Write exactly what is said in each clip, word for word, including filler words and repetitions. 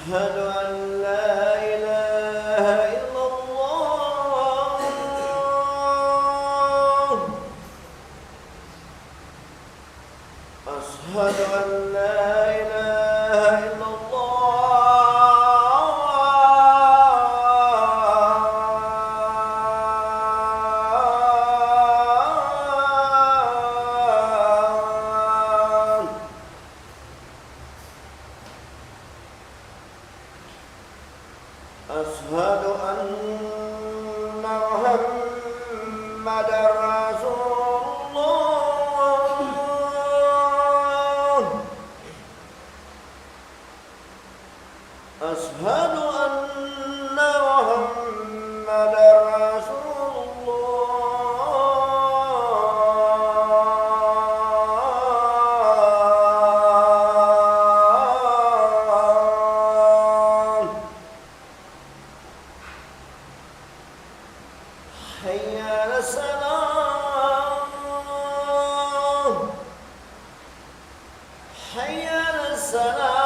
أشهد أن لا إله إلا الله. أشهد أن لا إله إلا الله. أشهد أن محمدا رسول الله. أشهد أن محمدا رسول الله. حي على الصلاة. حي على الصلاة.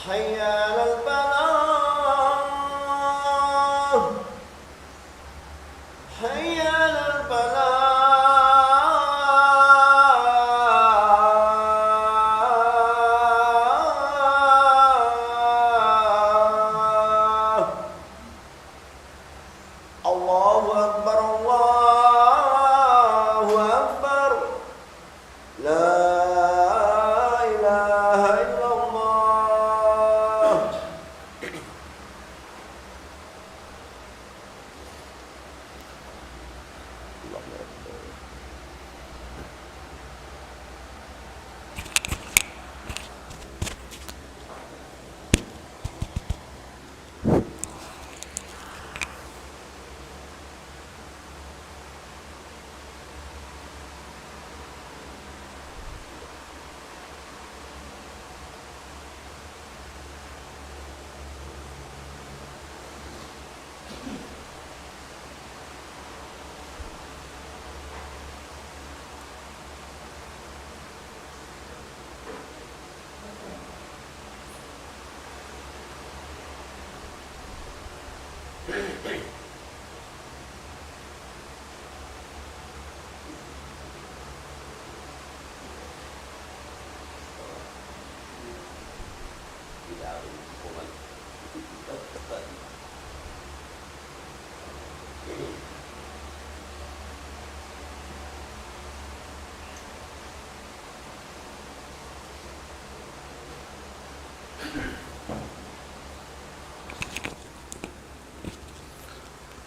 حي على الفلاح. حي على الفلاح. الله أكبر، الله أكبر. لا إله إلا الله.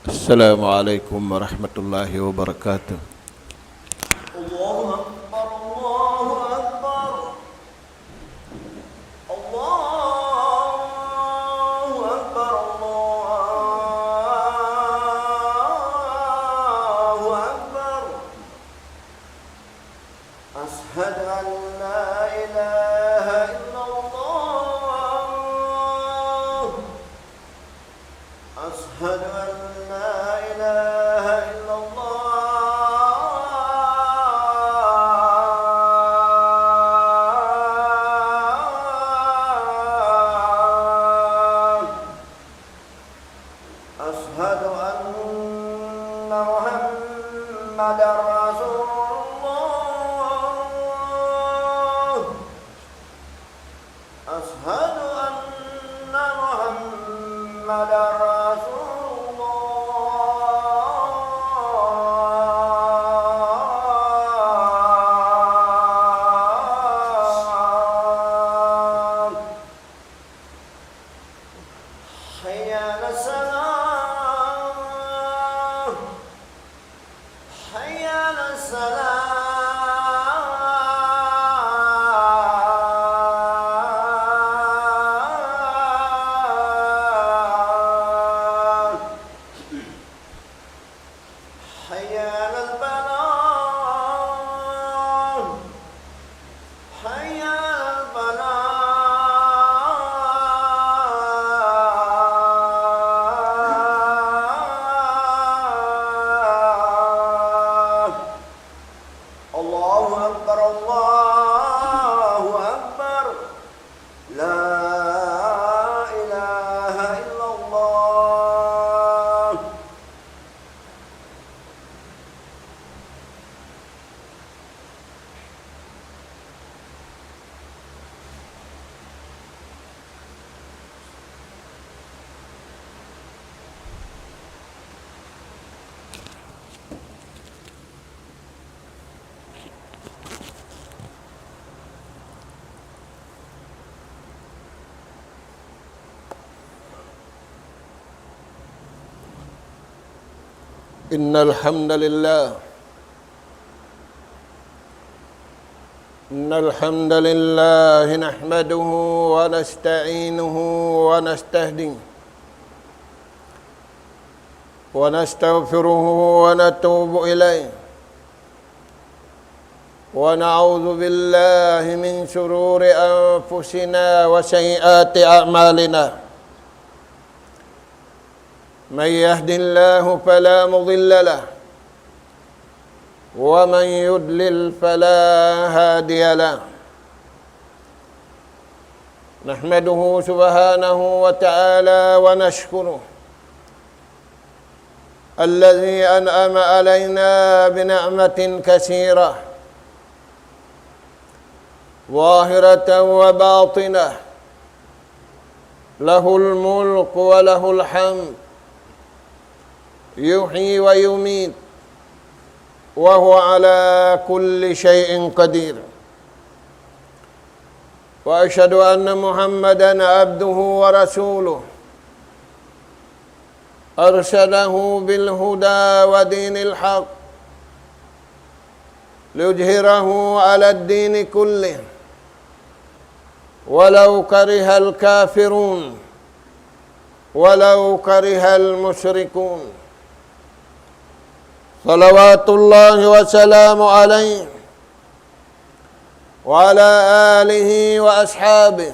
السلام عليكم ورحمة الله وبركاته. الله أكبر، الله أكبر. الله أكبر، الله أكبر. أشهد أن لا إله إلا الله. أشهد أن لا إله إلا الله. أشهد أن محمدا رسول الله. أشهد أن محمدا رسول الله. حي على الصلاة. حي على الصلاة. حي على الفلاح. حي على الفلاح. إن الحمد لله إن الحمد لله نحمده ونستعينه ونستهديه ونستغفره ونتوب إليه، ونعوذ بالله من شرور أنفسنا وسيئات أعمالنا. من يهد الله فلا مضل له، ومن يضلل فلا هادي له. نحمده سبحانه وتعالى ونشكره الذي أنعم علينا بنعمة كثيرة ظاهرة وباطنة، له الملك وله الحمد، يحيي ويميت، وهو على كل شيء قدير. وأشهد أن محمدا عبده ورسوله، أرسله بالهدى ودين الحق ليظهره على الدين كله ولو كره الكافرون، ولو كره المشركون. صلوات الله وسلامه عليه وعلى آله وأصحابه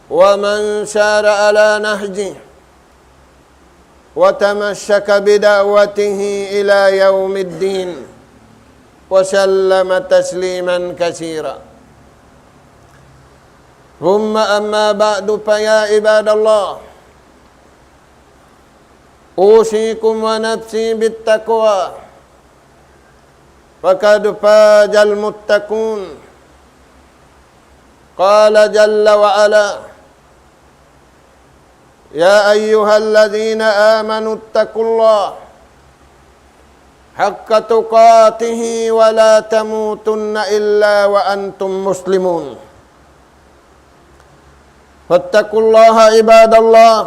ومن سار على نهجه وتمسك بدعوته إلى يوم الدين، وسلم تسليما كثيرا. ثم أما بعد، فيا عباد الله، أوصيكم ونفسي بالتقوى، فقد فاز المتقون. قال جل وعلا: يا أيها الذين آمنوا اتقوا الله حق تقاته ولا تموتن إلا وأنتم مسلمون. فاتقوا الله عباد الله،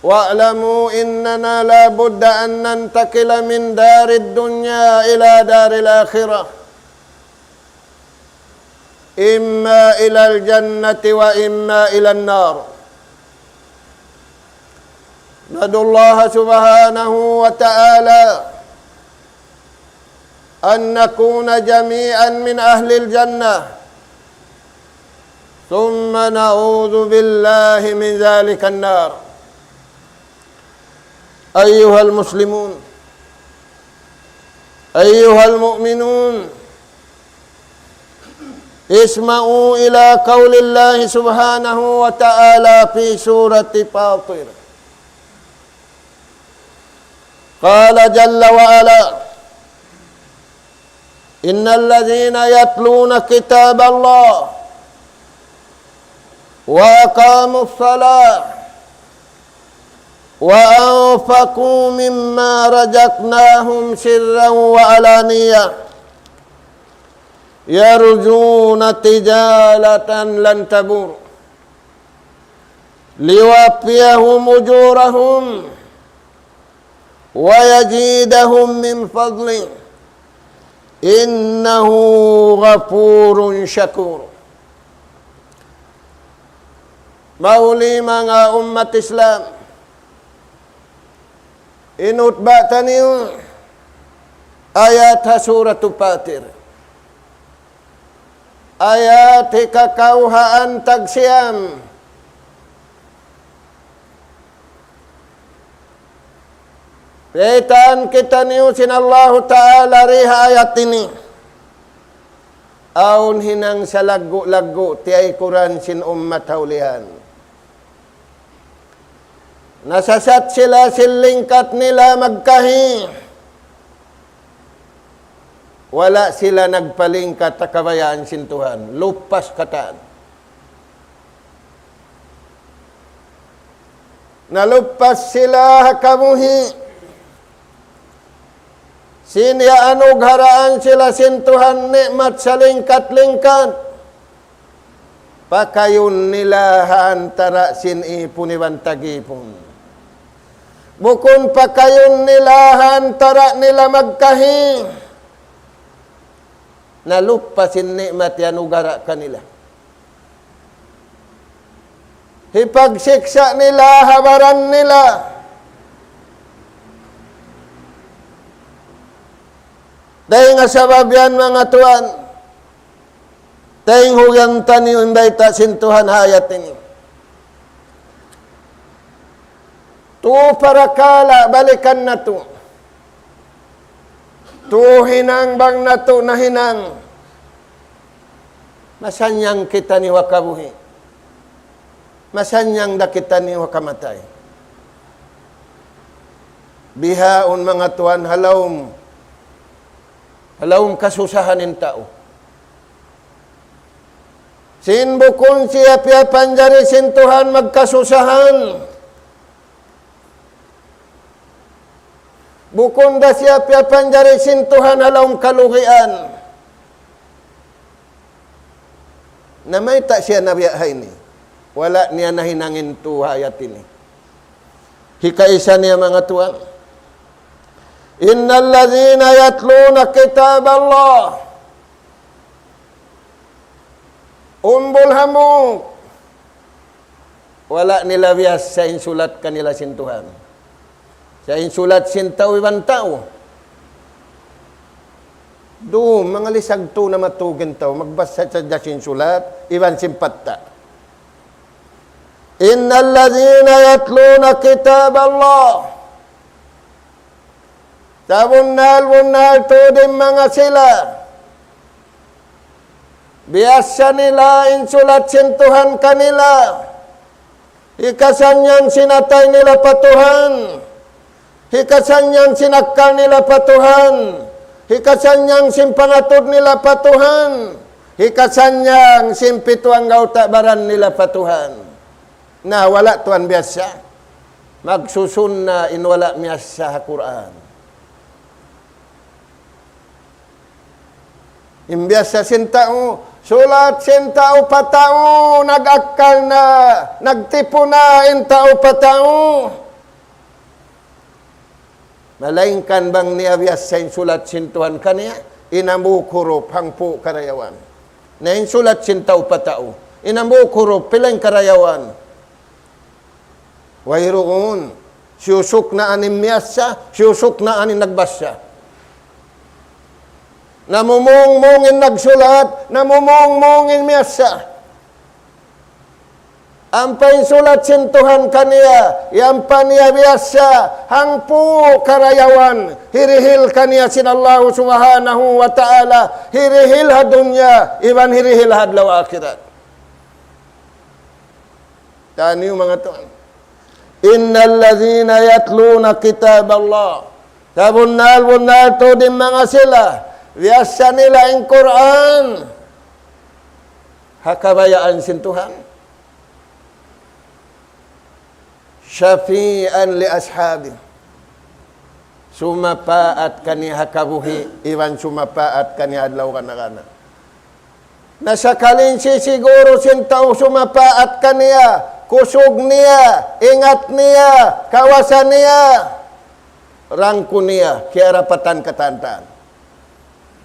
واعلموا أننا لا بد أن ننتقل من دار الدنيا إلى دار الآخرة، إما إلى الجنة وإما إلى النار. ندعو الله سبحانه وتعالى أن نكون جميعا من أهل الجنة، ثم نعوذ بالله من ذلك النار. أيها المسلمون، أيها المؤمنون، اسمعوا إلى قول الله سبحانه وتعالى في سورة فاطر. قال جل وعلا: إن الذين يتلون كتاب الله وأقاموا الصلاة وأنفقوا مما رزقناهم سرا وعلانية يرجون تجارة لن تبور ليوفيهم أجورهم ويزيدهم من فضله إنه غفور شكور. Mahuli manga ummat Islam, in utba taniyu ayat ha Suratul Fatir. Ayat hikakawhaan tagsiyam. Baytaan kitaniyu sin Allahu Ta'ala di ha ayat ini. Awn hinang salaggu'-laggu' tiyaykuran sin ummat ha ulihan. Nasasat sila sin lingkat nila magkahi. Wala' sila nagpalingkat ha kabayaan sin Tuhan. Lupas katan. Nalupas sila ha kabuhi'. Sin iyanugharaan sila sin Tuhan ni'mat salingkat-lingkat. Pakayun nila ha antara' sin ipun iban tag-ipun. Bukun pakayun nila ha antara' nila magkahi. Nalupa sin ni'mat iyanugara' kanila. Hipagsiksa' nila ha baran nila. Dayn ha sabab yan, manga tuwan, taymanghud taniyu in bayta' sin Tuhan ha ayat ini. Tu parakala' balikan natu'. Tu hinang bang natu' nahinang. Masannyang kitaniyu ha kabuhi'. Masannyang da kitaniyu ha kamatay. Bihaun, manga tuwan, ha lawm, ha lawm kasusahan in tau. Sin bukun siya piyapanjari sin Tuhan magkasusahan. Bukun da siya piyapanjari sin Tuhan ha lawm kalugian. Na mayta' siya nabiya' ha ini? Wala' niya nahinang in tu ha ayat ini. Hikaisa niya, manga tuwan. إن الذين يتلون كتاب الله. Umbul hambuuk. Wala' nila biyassa in sulat kanila sin Tuhan. Sa' in sulat sin tau iban tau. Dum, manga lisag tu na matug in tau, magbassa sadja sin sulat, iban sin patta'. إن الذين يتلون كتاب الله. Sabunnal-bunnal tuud in manga sila. Biyassa nila in sulat sin Tuhan kanila. Hikasannyang sin atay nila pa Tuhan. Hikasannyang sin akkal nila pa Tuhan. Hikasannyang sin pangatud nila pa Tuhan. Hikasannyang sin pitu anggawta' baran nila pa Tuhan. Na wala' tuwan biyassa. Magsusunna in wala' miyassa ha Qur'an. In biyassa sin tau, sulat sin tau pa tau, nag-akkal na, nagtipu na in tau pa tau. Malaingkan bang niya biyassa in sulat sin Tuhan kaniya, in hambuuk hurup, hangpu' karayawan. Na in sulat sin tau pa tau, in hambuuk hurup, pila in karayawan. Wayruun, siyusuknaan in miyassa, siyusuknaan in nagbassa. Namumungmung in nagsulat, namumungmung in miyassa. Ampa in sulat sin Tuhan kaniya, ampa niya biyassa, hangpu' karayawan, hirihil kaniya sin Allahu Subhanahu wa Ta'ala, hirihil ha dunya, iban hirihil ha adlaw akhirat. Taniyu, manga tuwan. إن الذين يتلون كتاب الله. Sabunnal-bunnal tuud in manga sila, biyassa nila in Qur'an. Ha kabayaan sin Tuhan. شفيعا لأصحابه. Sumapaat kaniya ha kabuhi', iban sumapaat kaniya adlaw kana-kana. Na sakali in sisiguru sin tau sumapaat kaniya, kusug niya, ingat niya, kawasa niya, rangku niya, kiyarapatan katan-katan.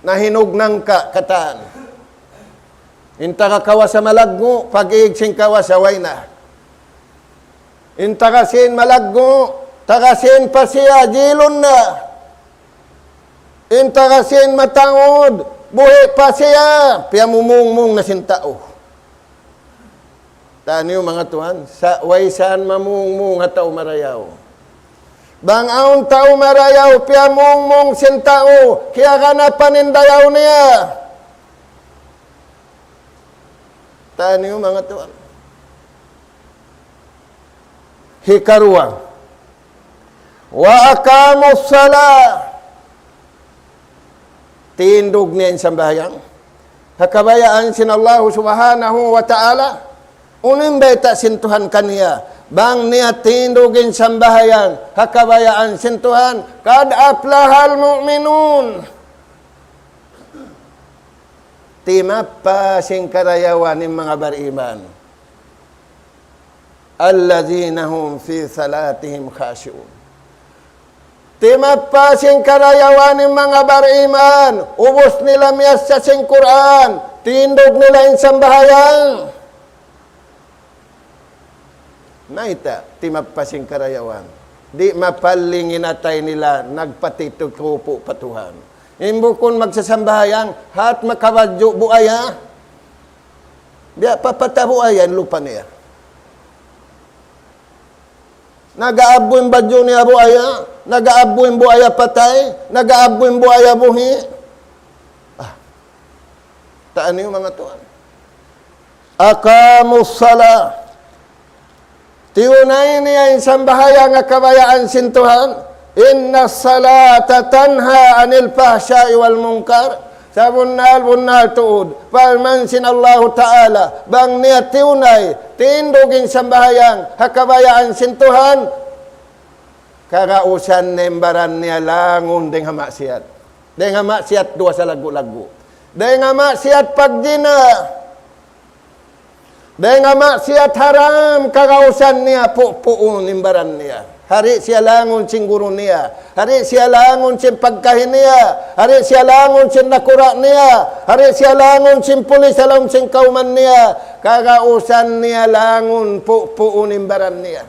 Nahinug nangka' katan. In taga kawasa malaggu', pag-ig sin kawasa way na. In taga sīn malaggu', taga sīn pa siya, jilun na. In taga sīn mataud, buhi' pa siya, piyamumungmung na sin tau. Taniyu, manga tuwan, sa' way saan mamungmung ha tau marayaw. Bang awn tau marayaw, piyamungmung sin tau, kiyaganapan in dayaw niya. Taniyu, manga tuwan. Hikaruwa. وأقاموا الصلاة. Tindug niya in sambahayang. Ha kabayaan sin Allahu Subhanahu wa Ta'ala. Unu in bayta' sin Tuhan kaniya? Bang niya tindug in sambahayang. Ha kabayaan sin Tuhan. قد أفلح المؤمنون. Timappa sin karayawan in manga bariman. الذين هم في صلاتهم خاشعون. Timappa sin karayawan in manga bariman, ubus nila miyassa sin Qur'an, tindug nila in sambahayang. Mayta', timappa sin karayawan. Di' mapalling in atay nila, nagpatitukupu pa Tuhan. In bukun magsasambahayang, hat makabadju' buaya. Biya' papata buaya in lupa niya. Nag-aabbu in badju' niya buaya, nag-aabbu in buaya patay, nag-aabbu in buaya buhi'. Ah, taan niyu manga tuwan. أقاموا الصلاة. Tiyunay niya in sambahayang ha kabayaan sin Tuhan. إن الصلاة تنهى عن الفحشاء والمنكر. Sabunnal-bunnal tuud, parman sin Allahu Ta'ala, bang niya tiyunay, tindug in sambahayang ha kabayaan sin Tuhan, kagausan niya in baran niya langun dayng ha maksiyat. Dayng ha maksiyat duwa salaggu'-laggu'. Dayng ha maksiyat pagjina. Dayng ha maksiyat haram, kagausan niya pupuun in baran niya. Di' siya langun sin guru niya. Di' siya langun sin pagkahi niya. Di' siya langun sin nakura' niya. Di' siya langun sin pulis ha lawm sin kawman niya. Kagausan niya langun pupuun in baran niya.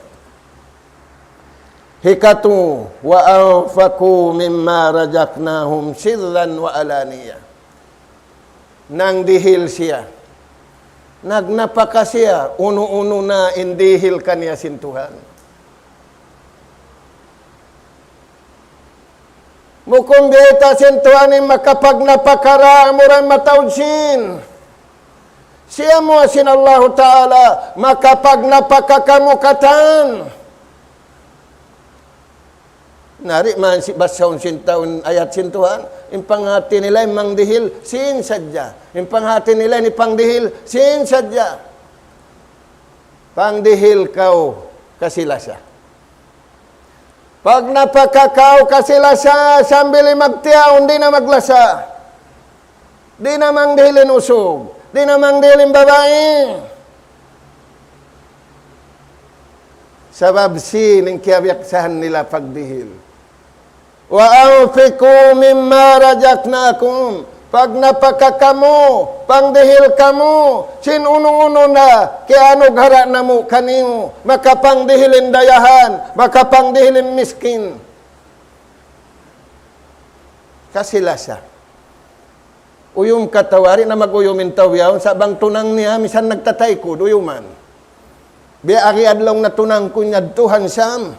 Hikatu, وأنفقوا مما رزقناهم سرا وعلانية. Nangdihil siya. Nagnapaka siya, unu-unu na in dihil kaniya sin Tuhan. Bukun biyayta' sin Tuhan in makapagnapaka ra, amura in mataud sin. Siya mu sin Allahu Ta'ala, makapagnapaka kamu katan. Na di' man sin basahun sin tau in ayat sin Tuhan, in panghati nila in mangdihil, sin sadja. In panghati nila in pangdihil, sin sadja. Pangdihil kaw kasi-lasa. Pagnapaka kaw kasi-lasa, sambil magtiyaun, di' na maglasa. Di' na mangdihil in usug. Di' na mangdihil in babai. Sabab sin in kiyabiyaksahan nila pagdihil. وأنفقوا مما رزقناكم. Pagnapaka kamu, pangdihil kamu, sin unu-unu na kiyanughara' namu' kaniyu, makapangdihil in dayahan, makapangdihil in miskin. Kasi-lasa. Uyum kataw, di' na mag-uyum in tau yaun, sa' bang tunang niya, misan nagtataykud, uyuman. Biya' ari adlaw natunang ku yadtu ha Sam.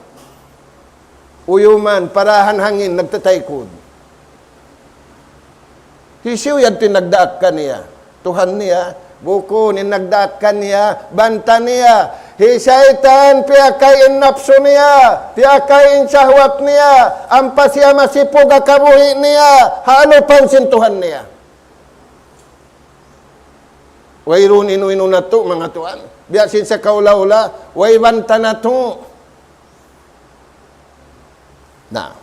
Uyuman, parahan hangin, nagtataykud. Hisiyu yadtu in nagdaak kaniya? Tuhan niya, bukun in nagdaak kaniya, banta niya. Hi saytan, piyakay in napsu niya, piyakay in sahwat niya, ampa siya masipug ha kabuhi' niya, ha alupan sin Tuhan niya. Wayruun inu-inu natu', manga tuwan. Biya' sin sakaula-ula, way banta natu'. Na.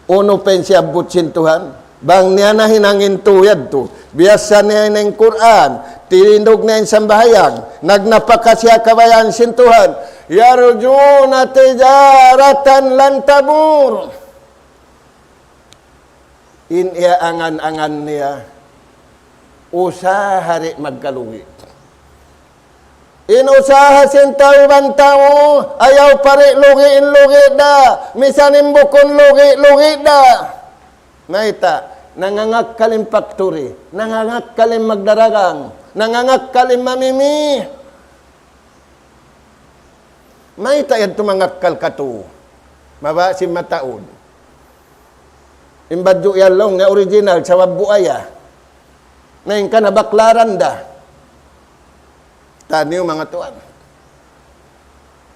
Unu pa in siyabbut sin Tuhan? Bang niya na hinang in tau yadtu. Biyassa niya in Qur'an. Tinindug niya in sambahayang. Nagnapaka siya kabayaan sin Tuhan. يرجون تجارة لن تبور. In iyangan-angan niya, usaha di' magkalugi. In usaha sin tau iban tau, ayaw pa di' lugi in lugi da, misan in bukun lugi, lugi da. Mayta', nangangakkal in factory, nangangakkal in magdaragang, nangangakkal in mamimi. Mayta' yadtu mangakkal katu'? Mabaya' sin mataud. In badju' yan laung niya original, sabab buaya. Na in kan ha baklaran da. Taniyu manga tuwan.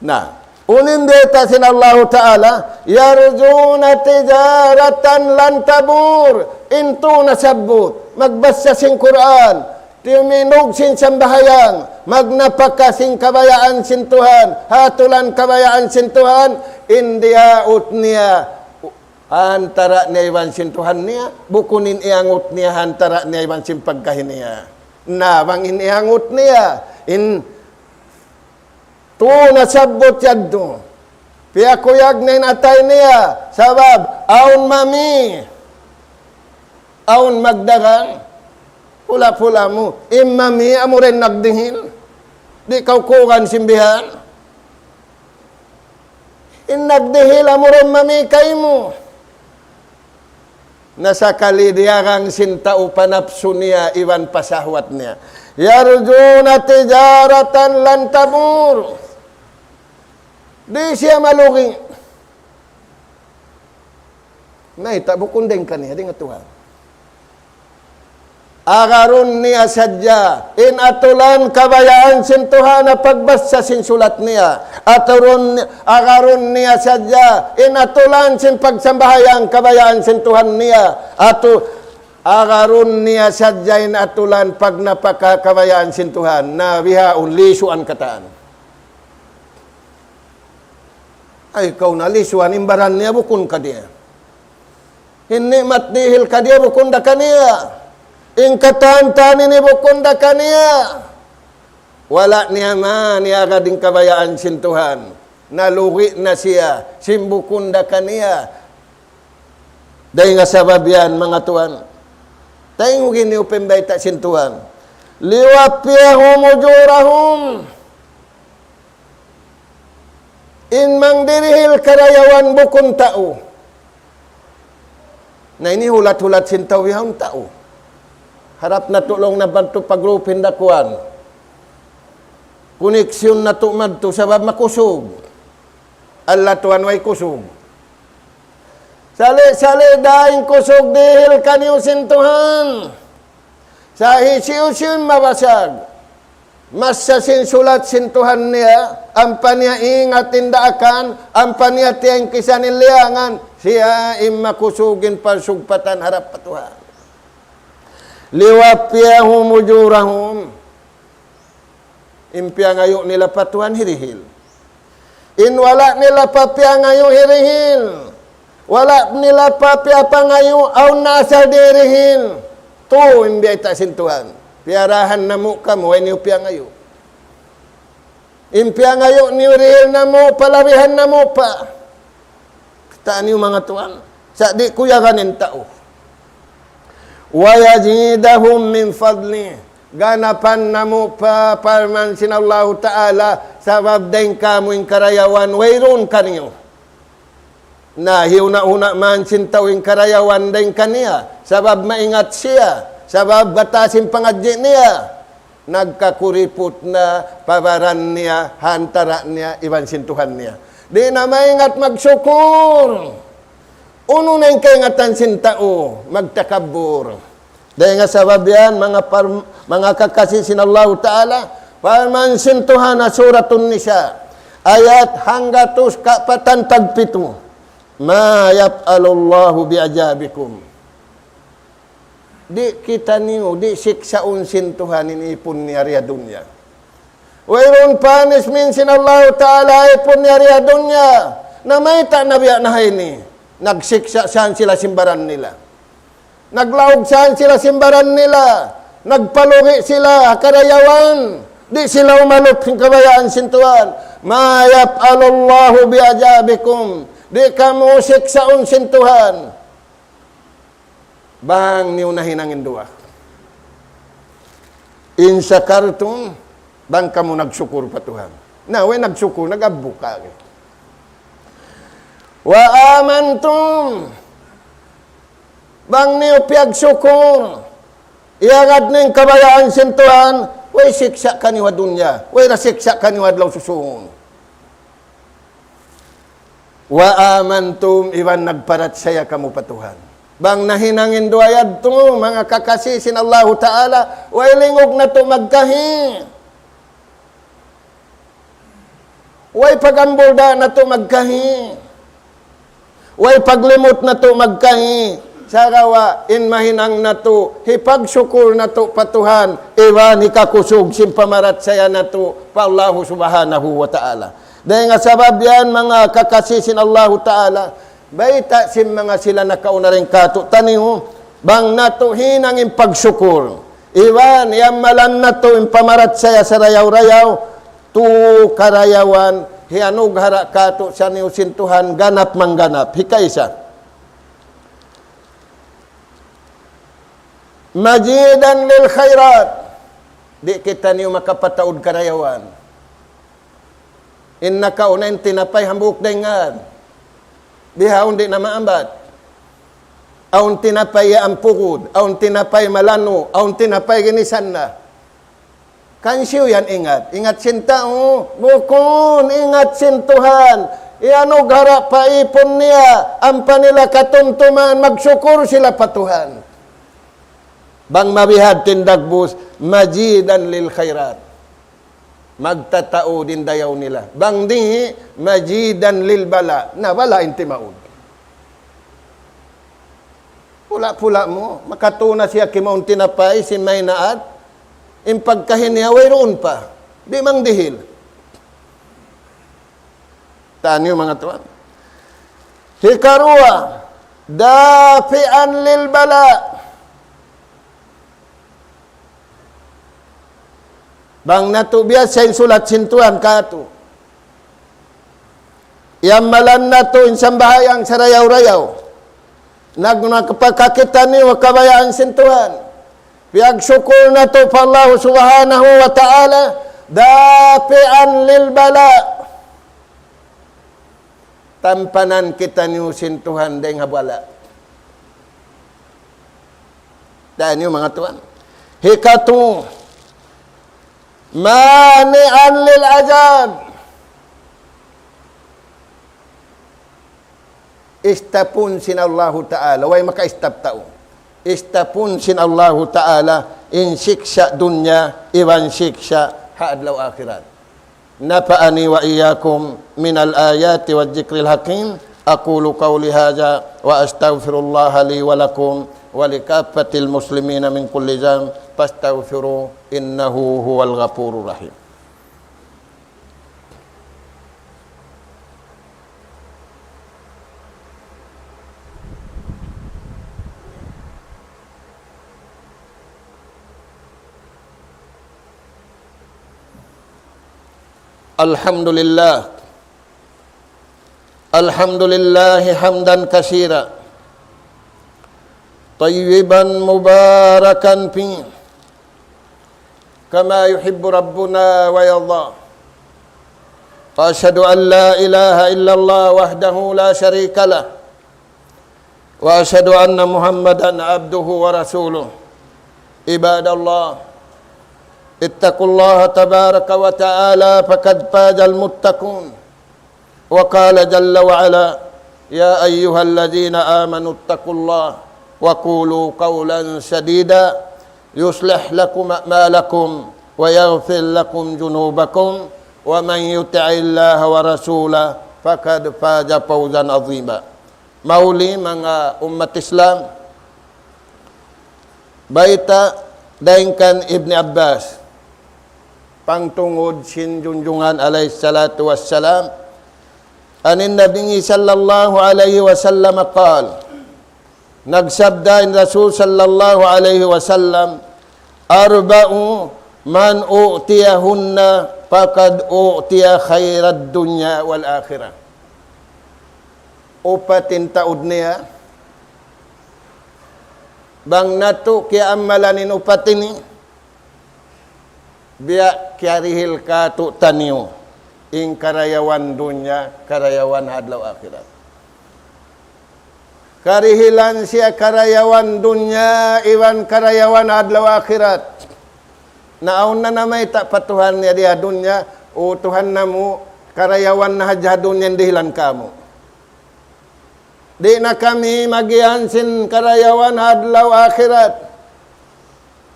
Na, unu in bayta' sin Allahu Ta'ala, يرجون تجارة لن تبور. In tau nasabbut, magbassa sin Qur'an, timindug sin sambahayang, magnapaka sin kabayaan sin Tuhan, hatulan kabayaan sin Tuhan, in diyaut niya ha antara' niya iban sin Tuhan niya, bukun in iyangut niya ha antara' niya iban sin pagkahi niya. Na bang in iyangut niya, in tau nasabbut yadtu. Piyakuyag niya in atay niya, sabab awn mami, awn magdagang. Pula-pula mu, in mami amu ra in nagdihil. Di' kaw kukugan sin bihan. In nagdihil amu ra in mami kaymu. Na sakali diyagang sin tau pa napsu niya iban pa sahwat niya. يرجون تجارة لن تبور. Di' siya malugi. Mayta'? Bukun dayn kaniya, dayn ha Tuhan. Agarun niya sadja in atulan kabayaan sin Tuhan ha pagbasa sin sulat niya. Aturun, agarun niya sadja in atulan sin pagsambahayang kabayaan sin Tuhan niya. Atu, agarun niya sadja in atulan pagnapaka kabayaan sin Tuhan. Na bihaun lisuan katan. Ay, kaw na lisuan in baran niya bukun kaniya. In ni'mat dihil kaniya bukun da kaniya. In katan-katan ini bukun da kaniya. Wala' niya man iyagad in kabayaan sin Tuhan. Nalugi na siya, sin bukun da kaniya. Dayn ha sabab yan, manga tuwan. Taymanghud niyu pa in bayta' sin Tuhan. ليوفيهم أجورهم. In mangdirihil karayawan bukun tau. Na ini hulat-hulat sin tau yaun tau. Harap natu' laung na madtu pa group hinda kuwan. Koneksyon natu' madtu sabab makusug. Allah Tuhan way kusug. Sali'-sali' da in kusug dihil kaniyu sin Tuhan. Sa' hisiyu-siyu in mabasag. Masa sin sulat sin Tuhan niya, ampa niya ingat in daakan, ampa niya tiyangkisan in liyangan, siya in makusug in parsugpatan harap pa Tuhan. ليوفيهم أجورهم. In piyangayu' nila pa Tuhan hirihil. In wala' nila pa piyangayu' hirihil. Wala' nila pa piyapangayu' awn na asal di' hirihil. Tu in biyayta' sin Tuhan. Piyarahan namu' kamu, way niyu piyangayu'. In piyangayu' niyu hirihil namu', palabihan namu' pa. Kitaa niyu manga tuwan. Sa' di' kuyagan in tau. ويزيدهم من فضله. Ganapan namu' pa parman sin Allahu Ta'ala, sabab dayn kamu in karayawan wayruun kaniyu. Na hiyuna-huna man sin tau in karayawan dayn kaniya, sabab maingat siya, sabab batas in pangadji' niya. Nagkakuriput na pa baran niya, ha antara' niya iban sin Tuhan niya. Di' na maingat magsukur. Unu na in kaingatan sin tau? Magtakabbur. Dayn ha sabab yan, manga par-, manga kakasi sin Allahu Ta'ala, parman sin Tuhan ha Suratun Nisa, ayat hanggatus kapatan tagpitu, ما يفعل الله بعذابكم. Di' kitaniyu, di' siksaun sin Tuhan in ipun niya di ha dunya. Wayruun punishment sin Allahu Ta'ala ha ipun niya di ha dunya. Na mayta' na biya' na ha ini? Nagsiksa' san sila sin baran nila. Naglaug san sila sin baran nila. Nagpalugi sila ha karayawan. Di' sila umalup sin kabayaan sin Tuhan. ما يفعل الله بعذابكم. Di' kamu siksaun sin Tuhan. Bang niyu nahinang in duwa. إن شكرتم, bang kamu nagsukur pa Tuhan. Na, way nagsukur, nag-abbu ka. وآمنتم, bang niyu piyagsukur, iyagad niyu in kabayaan sin Tuhan, way siksa' kaniyu ha dunya, way ra siksa' kaniyu adlaw susungun. وآمنتم, iban nagparachaya kamu pa Tuhan. Bang nahinang in duwa yadtu, manga kakasi sin Allahu Ta'ala, way lingug natu' magkahi. Way pag-ambul da natu' magkahi. Way paglimut natu' magkahi. Sagawa' in mahinang natu', hipagsukur natu' pa Tuhan, iban hikakusug sin pamarachaya natu' pa Allahu Subhanahu wa Ta'ala. Dayn ha sabab yan, manga kakasi sin Allahu Ta'ala, bayta' sin manga sila nakauna dayn kātu'niyu, bang natu' hinang in pagsukur. Iban, iyamalan natu' in pamarachaya sarayaw-rayaw, tu karayawan, hiyanughara' kātu'niyu sin Tuhan ganap mangganap. Hikaisa, مزيدا للخيرات. Di' kitaniyu makapataud karayawan. In nakauna in tinapay hambuuk dayn ngān. Bihaun di' na maambat. Awn tinapay yaun pugud, awn tinapay malanu', awn tinapay ginisan na. Kansiyu yan ingat? Ingat sin tau? Bukun, ingat sin Tuhan. Iyanughara' pa ipun niya, ampa nila katumtuman, magsukur sila pa Tuhan. Bang mabihadtu in dagbus, مزيدا للخيرات. Magtataud in dayaw nila. Bang di', مزيدا للبلاء. Na bala' in timaud. Pula-pula mu, makatuna siya kimaun tinapay, sin maynaat, in pagkahi niya wayruun pa. Di' mangdihil. Taniyu manga tuwan. Hikaruwa, دافعا للبلاء. Bang natu' biya' sin sulat sin Tuhan kātu'. Iyamalan natu' in sambahayang sarayaw-rayaw. Nag-, nagpakakita niyu kabayaan sin Tuhan. Piyagsukul natu' pa Allah Subhanahu wa Ta'ala, دافعا للبلاء. Tampanan kitaniyu sin Tuhan dayng ha bala'. Taniyu manga tuwan. Hikatu, مانعا للعذاب. Istapun sin Allahu Ta'ala, way makaistap tau. Istapun sin Allahu Ta'ala in siksa' dunya iban siksa' ha adlaw akhirat. نفعني وإياكم من الآيات والذكر الحكيم. أقول قولي هذا وأستغفر الله لي ولكم ولكافة المسلمين من كل ذنب فاستغفروه إنه هو الغفور الرحيم. الحمد لله. الحمد لله حمدا كثيرا طيبا مباركا فيه كما يحب ربنا ويرضى. وأشهد أن لا إله إلا الله وحده لا شريك له، وأشهد أن محمدا عبده ورسوله. عباد الله، اتقوا الله تبارك وتعالى فقد فاز المتقون. وقال جل وعلا: يا أيها الذين آمنوا اتقوا الله وقولوا قولا سديدا يصلح لكم أعمالكم ويغفر لكم ذنوبكم ومن يطع الله ورسوله فقد فاز فوزا عظيما. Mahuli manga ummat Islam, bayta' dayn kan Ibni Abbas, pangtungud sin Junjungan alayhi salatu wassalam, عن النبي صلى الله عليه وسلم قال, nagsabda in Rasul sallallahu alayhi wasallam, أربع من أعطيهن فقد أعطي خير الدنيا والآخرة. Upat in taud niya, bang natu' kiyaamalan in upat ini, biya' kiyarihil kātu'niyu in karayawan dunya, karayawan adlaw akhirat. Karihilan siya karayawan dunya iban karayawan adlaw akhirat. Na awn na namayta' pa Tuhan niya di ha dunya, "O Tuhan namu', karayawan na hadja ha dunya in dihilan kamu'. Di' na kami magiyan sin karayawan adlaw akhirat.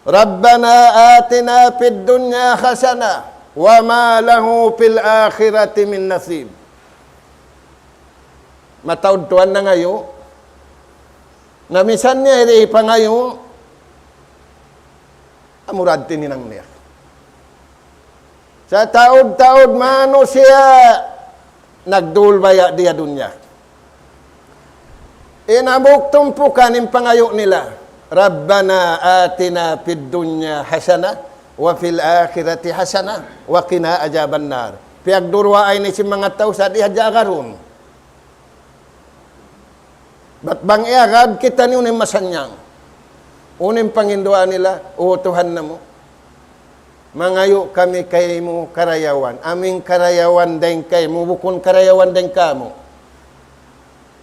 ربنا آتنا في الدنيا حسنة وما له في الآخرة من نصيب." Mataud tuwan nangayu'. Na misan niya di' pangayu', amura da in hinang niya. Sataud-taud manusiya' nagdulbaya' di ha dunya. In hambuuk tumpukan in pangayu' nila, ربنا آتنا في الدنيا حسنة وفي الآخرة حسنة وقنا عذاب النار. Piyagduwaa ini sin manga tau sa' di' hadja agarun. Bat bang iyagad kitaniyu in masannyang. Unu in panginduwaa nila, "O Tuhan namu', mangayu' kami kaymu karayawan. Amu in karayawan dayn kaymu, bukun karayawan dayn kāmu'."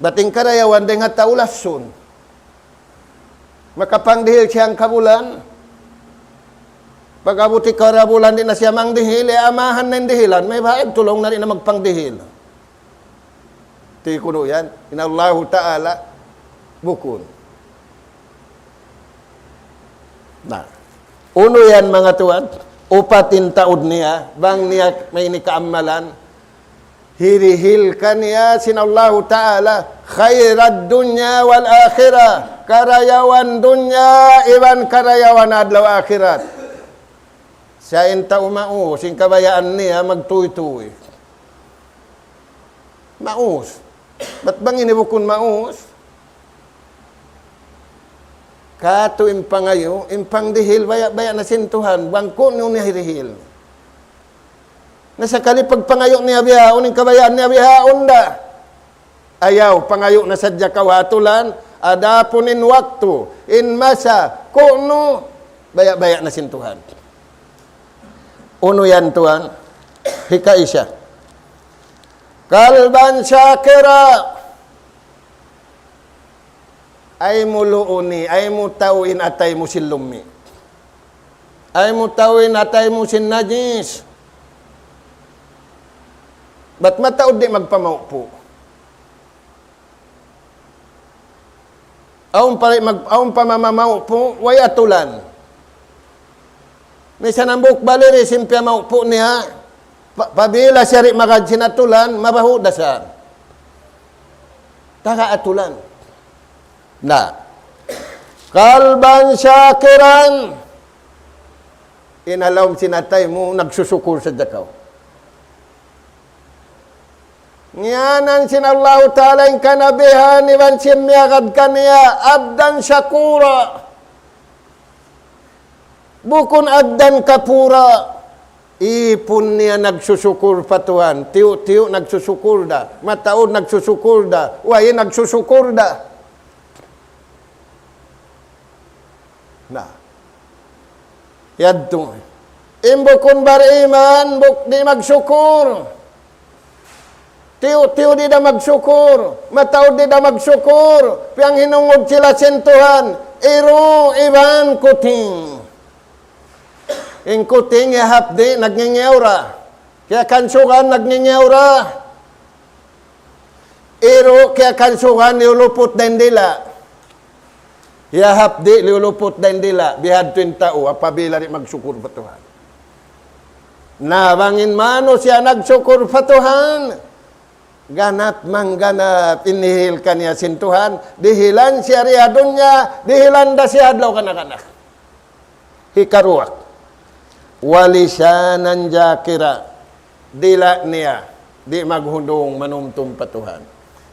Bat in karayawan dayn ha tau lasun. Makapangdihil siya hangka bulan. Pag-abut hikarabulan di' na siya mangdihil, eh, amahan na in dihilan. May bahag tulung na di' na magpangdihil. Di' kunu' yan. In Allahu Ta'ala, bukun. Na, unu yan, manga tuwan? Upat in taud niya, bang niya may ini kaammalan, hirihil kaniya sin Allahu Ta'ala, خير الدنيا والآخرة, karayawan dunya iban karayawan adlaw akhirat. Sa' in tau maus, in kabayaan niya magtuytuy. Maus. Bat bang ini bukun maus? Katu' in pangayu', in pangdihil, baya'-baya' na sin Tuhan, bang kunu' niya hirihil. Na sakali pagpangayu' niya bihaun, in kabayaan niya bihaun da. Ayaw, pangayu' na sadja kaw ha atulan, adapun in waktu, in masa, kunu', baya'-baya' na sin Tuhan. Unu yan, tuwan? Hikaisa. قلبا شاكرا. Ayaw mu luuni, ayaw mu tawin atay mu sin lummi'. Ayaw mu tawin atay mu sin najis. Bat mataud di' magpamaupu'. Awn pa, mag-, awn pa mamamaupu', way atulan. Misan hambuuk baliri sin piyamaupu' niya, pa-, pabila siya di' magad sin atulan, mabahu' da sa. Taga atulan. Na. قلبا شاكرا. In ha lawm sin atay mu, nagsusukur sadja kaw. Ngiyanan sin Allahu Ta'ala in kanabihan iban sin miyagad kaniya, عبدا شكورا. Bukun عبدا كفورا. Ipun niya nagsusukur pa Tuhan. Tiyu'-tiyu' nagsusukur da. Mataud nagsusukur da. Way nagsusukur da. Na. Yadtu. In bukun bariman, buk-, di' magsukur. Tiyu'-tiyu' di' da magsukur. Mataud di' da magsukur. Piyanghinungud sila sin Tuhan. Iru' iban kuting. In kuting iyahapdi' nagngingiyaw ra. Kiyakansugan nagngingiyaw ra. Iru' kiyakansugan liyuluput da in dila'. Iyahapdi' liyuluput da in dila'. Bihadtu in tau apabila di' magsukur pa Tuhan. Na bang in manusiya' nagsukur pa Tuhan, ganap mangganap in dihil kaniya sin Tuhan, dihilan siya di ha dunya, dihilan da siya adlaw kanak-kanak. Hikaruwa, ولسانا ذاكرا. Dila' niya, di' maghundung manumtum pa Tuhan.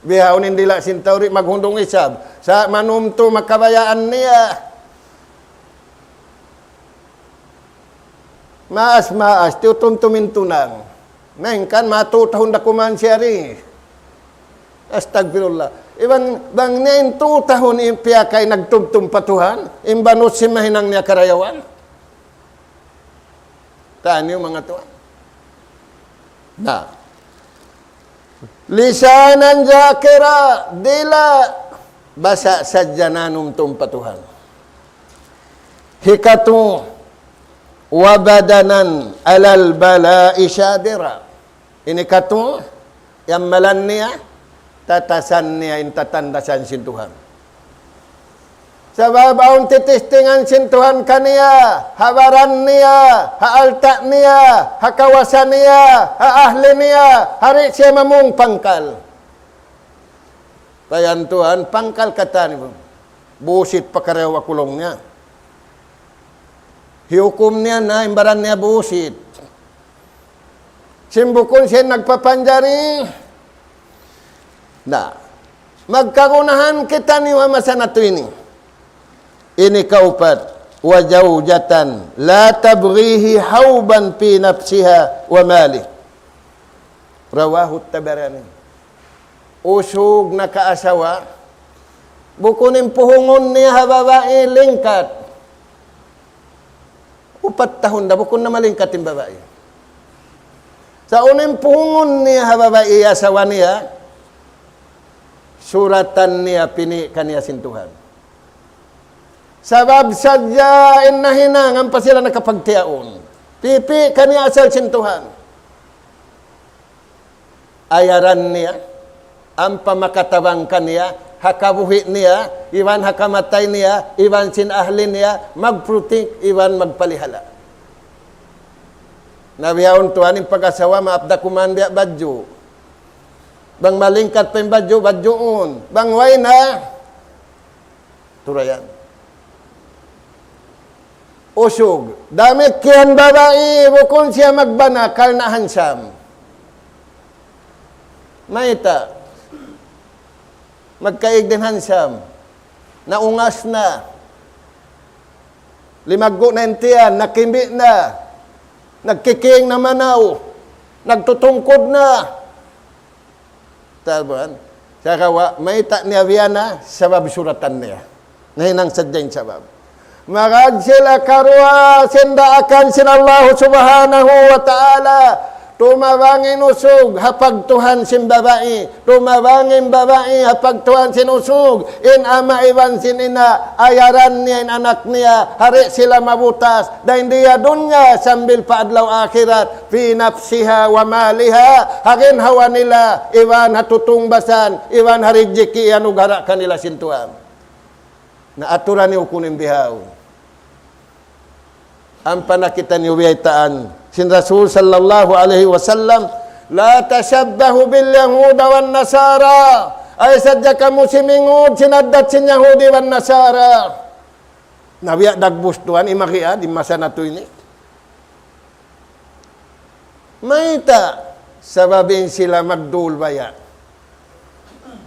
Bihaun in dila' sin tau di' maghundung isab. Sa' manumtum ha kabayaan niya. Maas-maas, tiyutumtum in tunang. Malayngkan matu tahun da kuman siya di. Astagfirullah. Iban bang niya in tu tahun in piyakay nagtumtum pa Tuhan, in banus sin mahinang niya karayawan. Taniyu manga tuwan. Na. لسانا ذاكرا, dila' basa' sadja nanumtum pa Tuhan. Hikatu, وبدنا على البلاء صابرا. Ini katu', in amalan niya, tatasan niya in tatandasan sin Tuhan. Sabab awn titistingan sin Tuhan kaniya, ha baran niya, ha alta' niya, ha kawasa niya, ha ahli niya, ha di' siya mamung pangkal. Tayan Tuhan, pangkal katan ini. Busit pa karayaw ha kulung niya. Hiyukum niya na, in baran niya busit. Sin bukun siya nagpapanjari. Na, magkagunahan kitaniyu ha masa natu' ini. Ini kaupat, وزوجة لا تبغيه حوبا في نفسها وماله. رواه الطبراني. Usug nakaasawa, bukun in puhungun niya ha babai lingkat. Upat tahun da, bukun na malingkat in babai. Sa' unu in puhungun niya ha babai asawa niya, suratan niya pini' kaniya sin Tuhan. Sabab sadja in nahinang ampa sila nakapagtiyaun. Pipi' kaniya asal sin Tuhan. Ayaran niya, ampa makatabang kaniya, ha kabuhi' niya, iban ha kamatay niya, iban sin ahli niya, mag-protect, iban magpalihala'. Na bihaun tuwan in pag-asawa, maap da kuman biya' badju'. Bang malingkat pa in badju', badjuun. Bang way na, turayan. Usug. Damikkiyan babai, bukun siya magbana, karna' handsome. Mayta'? Magkaig da in handsome. Naungas na. Limaggu' na in tiyan, nakimbi' na. Nagkiking na manaw. Nagtutungkud na. Tabuan. Sagawa', mayta' niya biya' na, sabab suratan niya. Nahinang sadja in sabab. Magad sila karuwa sin daakan sin Allah Subhanahu wa Ta'ala. Tumabang in usug ha pagtuhan sin babai. Tumabang in babai ha pagtuhan sin usug. In ama' iban sin ina', ayaran niya in anak niya. Di' sila mabutas. Dayn di ha dunya sambil pa adlaw akhirat. في نفسها ومالها, ha ginhawa nila, iban ha tutungbasan, iban ha rijiki' iyanugara' kanila sin Tuhan. Na aturan niyu kunu' in bihaun. Ampa na kitaniyu biyaytaan sin Rasul sallallahu alayhi wasallam, لا تشبهوا باليهود والنصارى. Ayaw sadja kamu simingud sin addat sin Yahudi iban Nasara. Na biya' dagbus tuwan, imagi, ah, di' masa natu' ini. Mayta'? Sabab in sila magdulbaya'.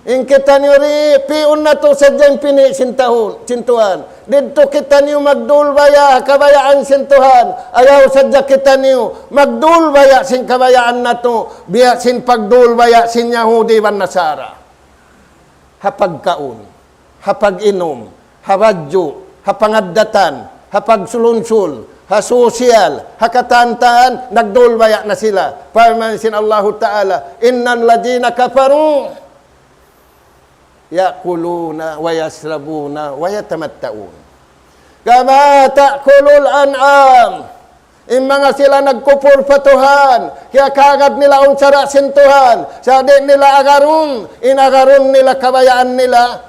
In kitaniyu ri, pi'un natu' sadja in pini' sin tahun, sin Tuhan. Didtu kitaniyu magdulbaya', kabayaan sin Tuhan. Ayaw sadja kitaniyu magdulbaya' sin kabayaan natu'. Biya' sin pagdulbaya' sin Yahudi iban Nasara. Ha pagkaun, ha pag-inum, ha badju', ha pangaddatan, ha pagsulunsul, ha sosiyal, ha katantan, nagdulbaya' na sila. Parman sin Allahu Ta'ala, إن الذين كفروا يأكلون ويشربون ويتمتعون كما تأكل الأنعام. In manga sila nagkupur pa Tuhan, kiyakagad nila in sara' sin Tuhan, sa' di' nila agarun, in agarun nila kabayaan nila.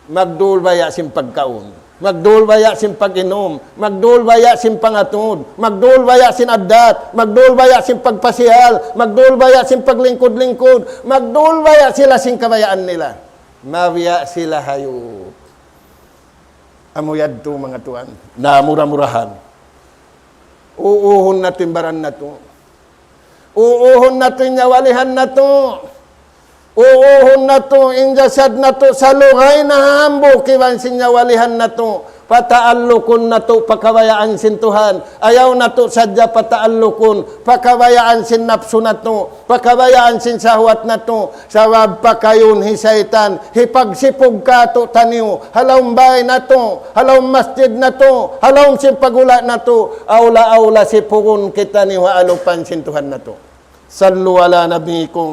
Magdulbaya' sin pagkaun, magdulbaya' sin pag-inum, magdulbaya' sin pangatud, magdulbaya' sin addat, magdulbaya' sin pagpasiyal, magdulbaya' sin paglingkud-lingkud, magdulbaya' sila sin kabayaan nila. Mabiya' sila hayup. Amu yadtu manga tuwan. Na mura-murahan. Uuhun natu' in baran natu'. Uuhun natu' in nyawalihan natu'. Uuhun natu' in jasad natu' salugay na hambuuk iban sin nyawalihan natu'. Pataallukun natu' pa kabayaan sin Tuhan. Ayaw natu' sadja pataallukun pa kabayaan sin napsu natu', pa kabayaan sin sahwat natu'. Sabab pakayun hi saytan, hipagsipug kātu'niyu, ha lawm bāy natu', ha lawm masjid natu', ha lawm sin pagula' natu', awla-awla sipugun kitaniyu ha alupan sin Tuhan natu'. صلوا على نبيكم،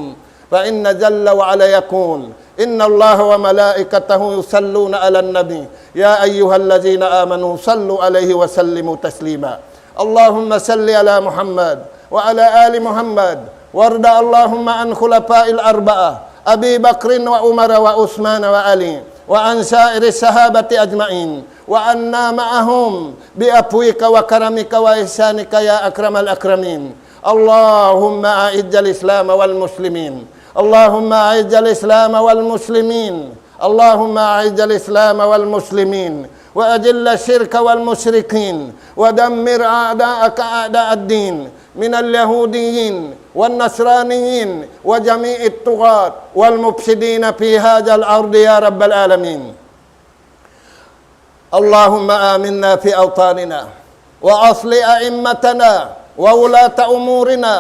فإن جل وعلا يقول: إن الله وملائكته يصلون على النبي، يا أيها الذين آمنوا صلوا عليه وسلموا تسليما. اللهم صل على محمد وعلى آل محمد، وارض اللهم عن خلفاء الأربعة، أبي بكر وعمر وعثمان وعلي، وعن سائر الصحابة أجمعين، وعنا معهم بعفوك وكرمك وإحسانك يا أكرم الأكرمين. اللهم أعز الإسلام والمسلمين. اللهم أعز الإسلام والمسلمين. اللهم أعز الإسلام والمسلمين، وأذل الشرك والمشركين، ودمر أعداءك أعداء الدين من اليهوديين والنصرانيين وجميع الطغاة والمفسدين في هذا الأرض يا رب العالمين. اللهم آمنا في أوطاننا، وأصلح أئمتنا وولاة أمورنا،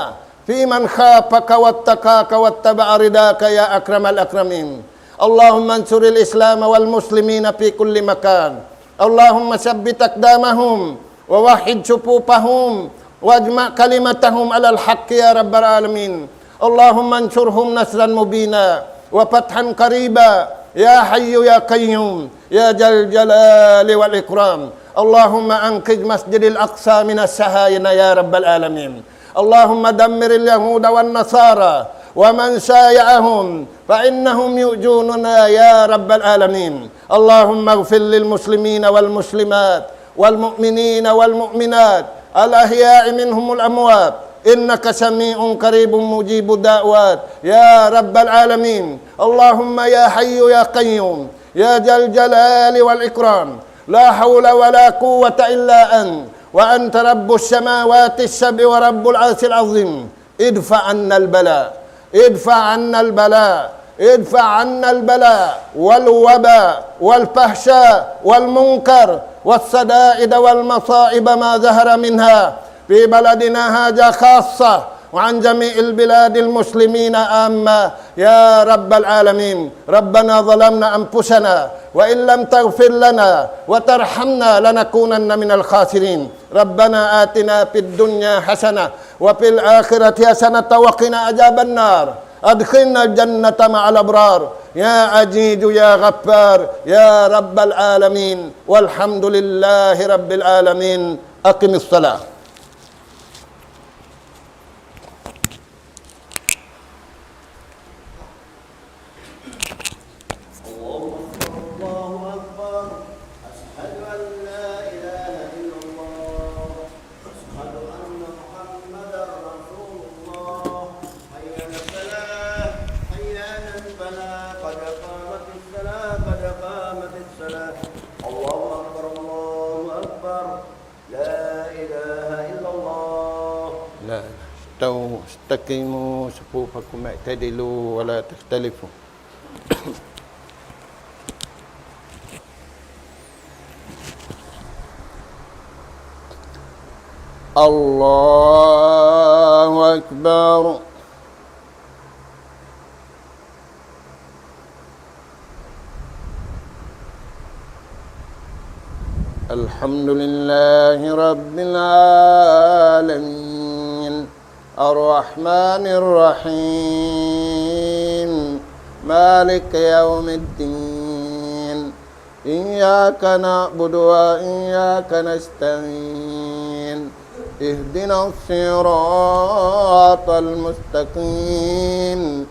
في من خافك واتقاك واتبع رضاك يا أكرم الأكرمين. اللهم انصر الإسلام والمسلمين في كل مكان. اللهم ثبت أقدامهم ووحد صفوفهم واجمع كلمتهم على الحق يا رب العالمين. اللهم انصرهم نصرا مبينا وفتحا قريبا يا حي يا قيوم يا ذا الجلال والإكرام. اللهم أنقذ مسجد الأقصى من الصهاينة يا رب العالمين. اللهم دمر اليهود والنصارى ومن شايعهم فإنهم يؤذوننا يا رب العالمين. اللهم اغفر للمسلمين والمسلمات والمؤمنين والمؤمنات الأحياء منهم والأموات إنك سميع قريب مجيب الدعوات يا رب العالمين. اللهم يا حي يا قيوم يا ذا الجلال والإكرام، لا حول ولا قوة إلا أنت، وأنت رب السماوات السبع ورب العرش العظيم. ادفع عنا البلاء، ادفع عنا البلاء، ادفع عنا البلاء والوباء والفحشاء والمنكر والشدائد والمصائب ما ظهر منها في بلدنا هذا خاصة، وعن جميع البلاد المسلمين عامة يا رب العالمين. ربنا ظلمنا أنفسنا وإن لم تغفر لنا وترحمنا لنكونن من الخاسرين. ربنا آتنا في الدنيا حسنة وفي الآخرة حسنة وقنا عذاب النار. أدخلنا الجنة مع الأبرار يا عزيز يا غفار يا رب العالمين. والحمد لله رب العالمين. أقم الصلاة. الله أكبر، الله أكبر. أشهد أن لا إله إلا الله. أشهد أن محمدا رسول الله. حي على الصلاة، حي على الفلاح، قد قامت الصلاة، قد قامت الصلاة. الله أكبر، الله أكبر. لا إله إلا الله. لا، استو-، استقيموا صفوفكم اعتدلوا ولا تختلفوا. الله أكبر. الحمد لله رب العالمين. الرحمن الرحيم. مالك يوم الدين. إياك نعبد وإياك نستعين. اهدنا الصراط المستقيم.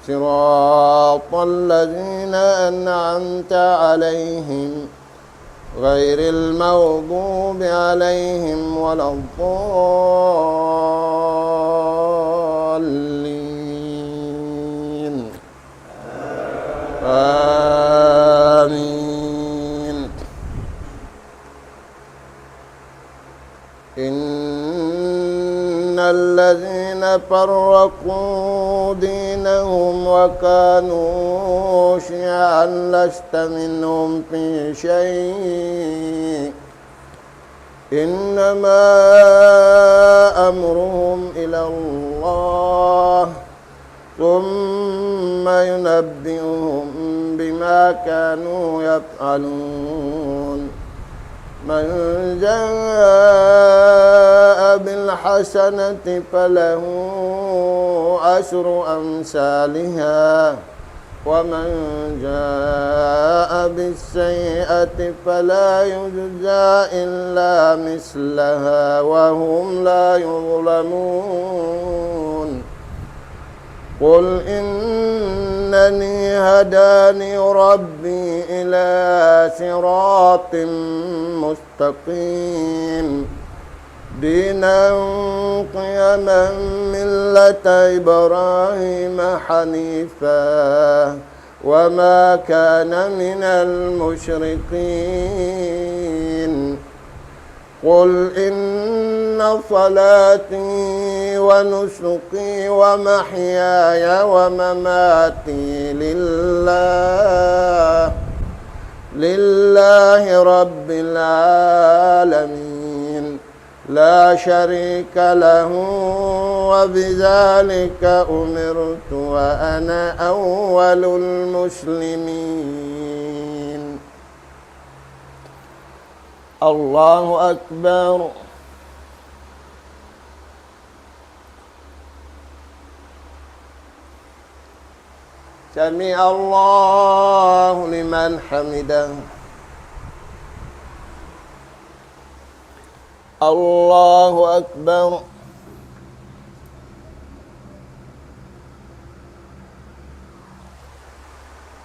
صراط الذين أنعمت عليهم غير المغضوب عليهم ولا الضالين. آمين. إن الذين فرقوا دينهم وكانوا شيعا لست منهم في شيء إنما أمرهم إلى الله ثم ينبئهم بما كانوا يفعلون. من جاء بالحسنة فله عشر أمثالها ومن جاء بالسيئة فلا يجزى إلا مثلها وهم لا يظلمون. قل إنني هداني ربي إلى صراط مستقيم دينا قيما ملة إبراهيم حنيفا وما كان من المشركين. قل إن صلاتي ونسكي ومحياي ومماتي لله، لله رب العالمين. لا شريك له، وبذلك أمرت وأنا أول المسلمين. الله أكبر. سمع الله لمن حمده. الله أكبر.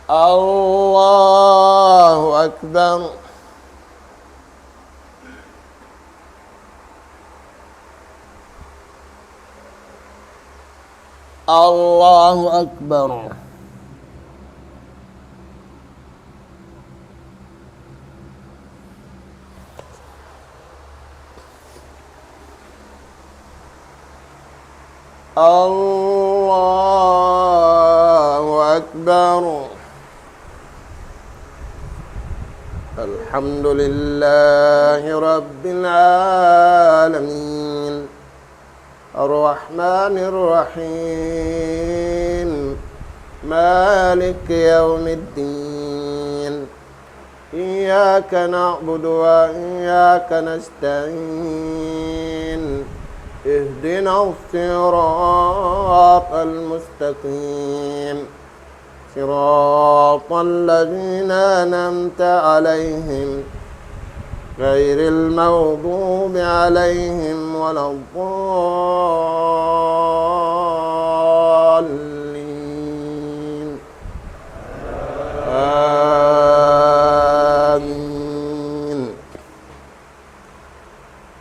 الله أكبر. الله أكبر. الله أكبر. الحمد لله رب العالمين. الرحمن الرحيم. مالك يوم الدين. إياك نعبد وإياك نستعين. اهدنا الصراط المستقيم. صراط الذين أنعمت عليهم غير المغضوب عليهم ولا الضالين. آمين.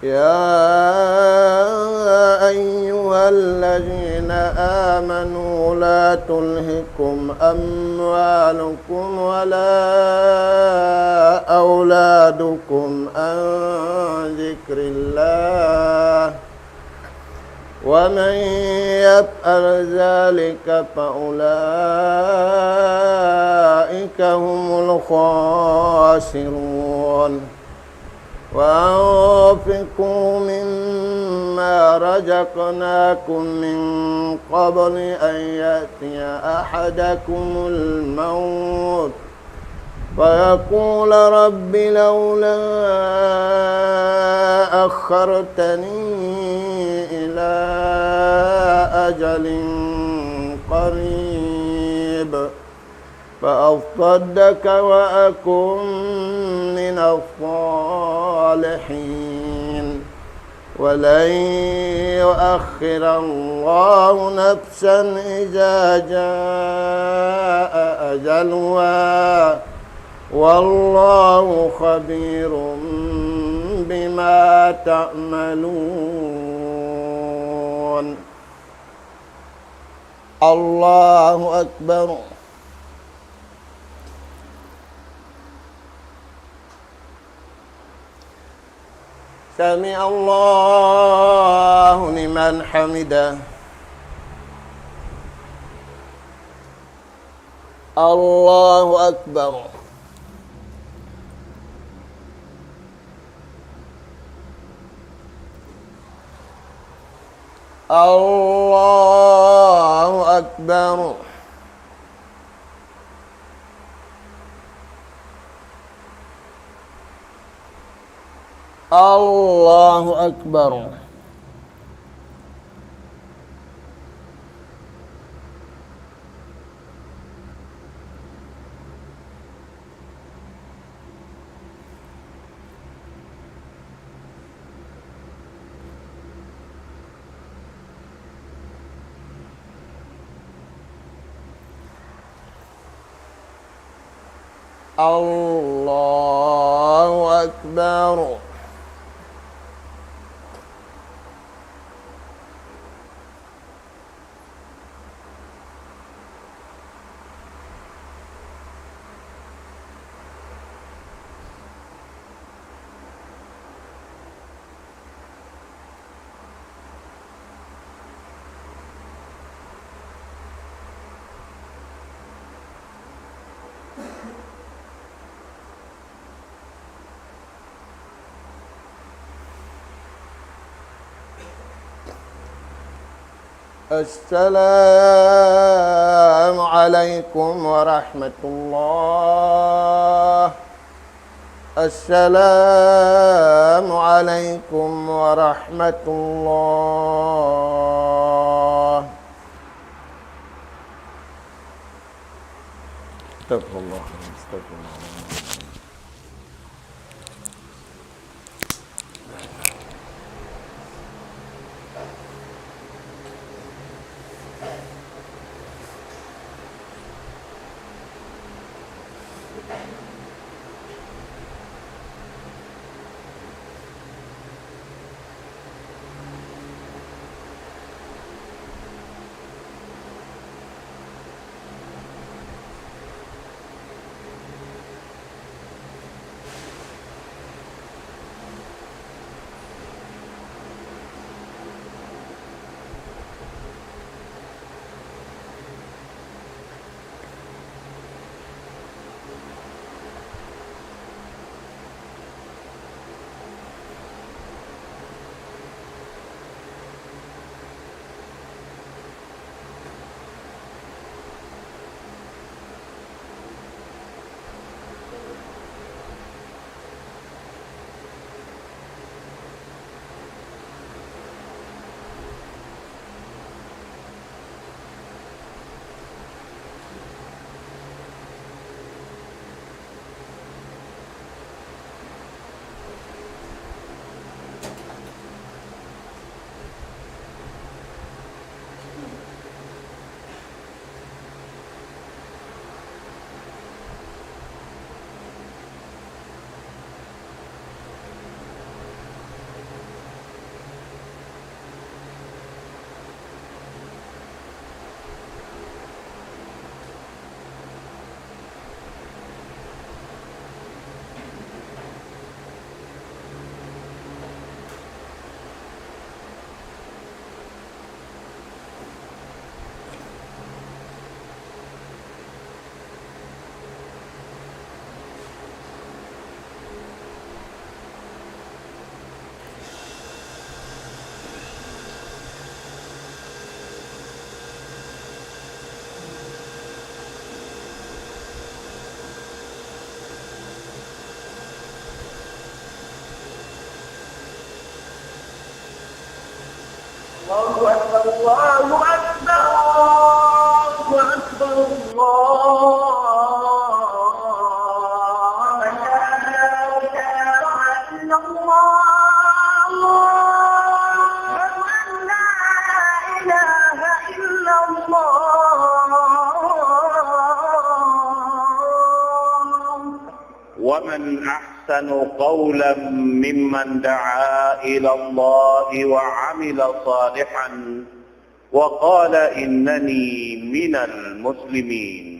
يا أيها الذين آمنوا لا تلهكم أموالكم ولا أولادكم عن ذكر الله، ومن يفعل ذلك فأولئك هم الخاسرون. وأنفقوا مما رزقناكم من قبل أن يأتي أحدكم الموت فيقول رب لولا أخرتني إلى أجل قريب فأصدق وأكن من الصالحين. ولن يؤخر الله نفسا إذا جاء أجلها، والله خبير بما تعملون. الله أكبر. سمع الله لمن حمده. الله أكبر. الله أكبر. الله أكبر. الله أكبر. السلام عليكم ورحمة الله. السلام عليكم ورحمة الله. استغفر الله. استغفر الله. الله أكبر، الله أكبر، الله أكبر، الله. أشهد أن لا إله إلا الله. أشهد أن لا إله إلا الله. ومن أحسن قولا ممن دعا إلى الله وعمل صالحا وقال إنني من المسلمين.